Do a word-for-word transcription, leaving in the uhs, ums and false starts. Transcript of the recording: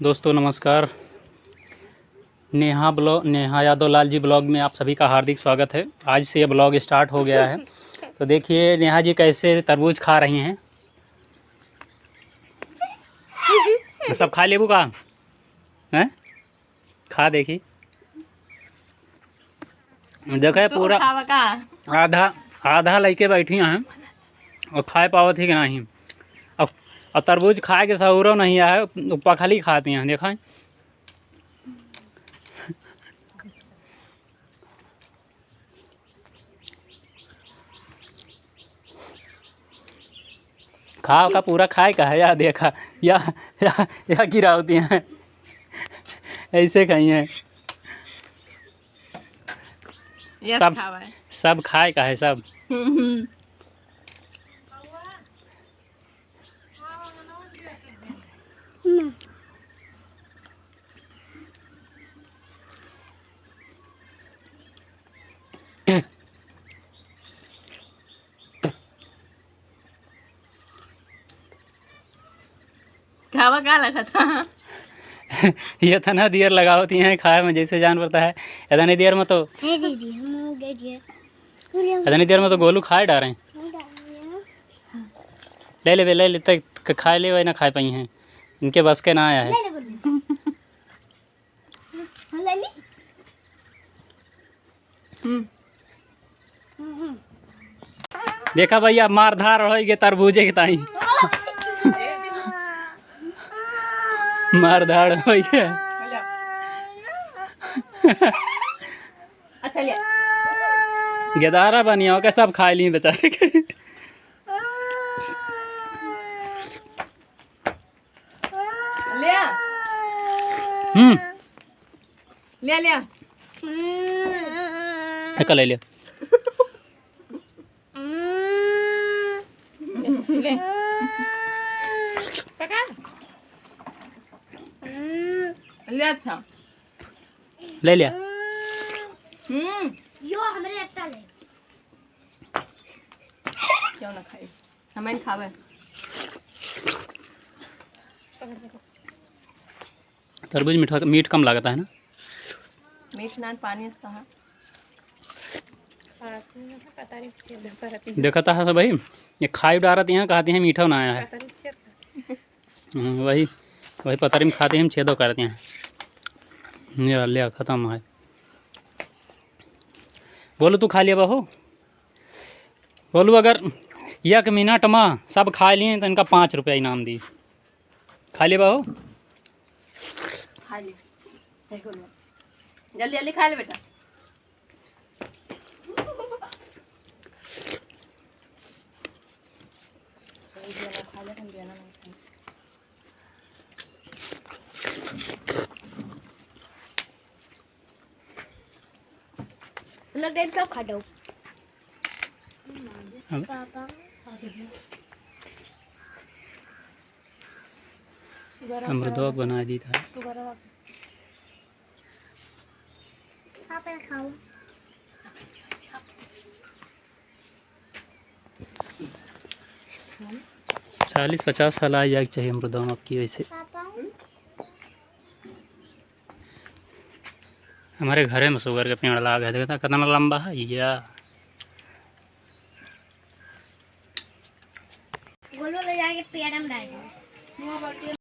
दोस्तों नमस्कार, नेहा ब्लॉ-, नेहा यादव लाल जी ब्लॉग में आप सभी का हार्दिक स्वागत है। आज से ये ब्लॉग स्टार्ट हो गया है। तो देखिए नेहा जी कैसे तरबूज खा रही हैं। सब खा लेबू का? हैं? खा देखी। देखे तू पूरा खावा का? आधा, आधा लइके बैठी हैं और खाए पावत ही कि नहीं। अब, अब तरबूज खाए के सहूरो नहीं है, पखली खाती हैं, देखा। खाओ का पूरा खाए का है, या देखा, या, या, या गिरावती हैं, ऐसे खाई हैं। यस, सब, खावा है। सब खाए का है, सब। हम्म, हम्म। खावा का लगा था? ये इतना देर लगावती हैं खाए में, जैसे जान पड़ता है। इतनी देर में तो हे दीदी, हम दे दिए। इतनी देर में तो गोलू खाए डारे हैं। ले ले बे, ले ले, तक खाए ले, वही ना खाए पाई हैं, इनके बस के ना आया है। ले ले बोल। हाँ, ले ली। हम्म। हम्म, हम्म। देखा भैया, मारधाड़ होइ गए तरबूजे के ताई। मारधाड़ होइ गए। अच्छा, लिया। गेदारा बनिया के सब खाए ली बेचारे के। लिया। हम्म। लिया, लिया। एक ले लिया। ले। पका। लिया, अच्छा। ले लिया। हम्म। यो हमरे अट्टा ले। क्यों ना खाए? हमें खावे। तरबूज मीठा, मीठ कम लागता है ना? मीठ नान पानी असता है। देखता है सब भाई, ये खाई डारत यहाँ कहती हैं मीठा ना आया है। हम्म, वही, वही पतरी में खाती हैं, छेदो करती हैं। ये ले खत्म है। बोलो तू खा लिया बहू। बोलू, अगर एक मिनट में सब खाए लिए तो इनका पाँच रुपया इनाम दी। खा ले बहू। खा ले। जल्दी जल्दी खा ले बेटा। ना, डेढ़ कप खा जाओ। अब पापा। अमृतवा के बनाए दी था। पापा खाओ। चालीस पचास फल आ जाए के चाहिए अमृतवा में आपकी वैसे। पापा। हमारे घरे में सुगर के पेड़ लाग है, देखता कितना लंबा है या। गोलू ले जाके पेड़ में डाल दो।